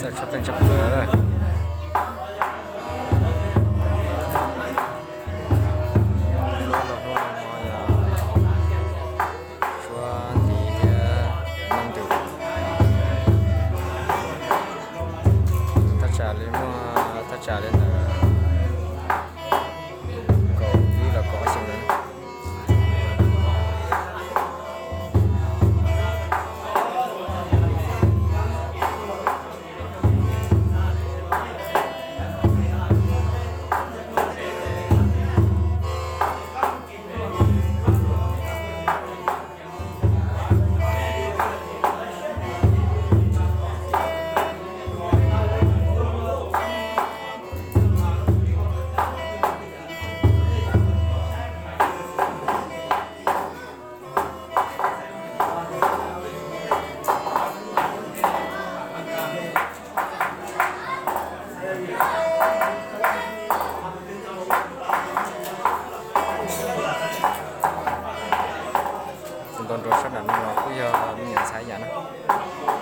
Tshaj tawj tshaj plaws. Suab los hlub no yog suab ntiv thiab noob ntws. Thaj tsam li muaj thaj tsam li ntawm kaum ib los kaum ob xyoo lawm. Tus ntaus nruas sab nram no los kuj yog me nyuam ntxhais yam na.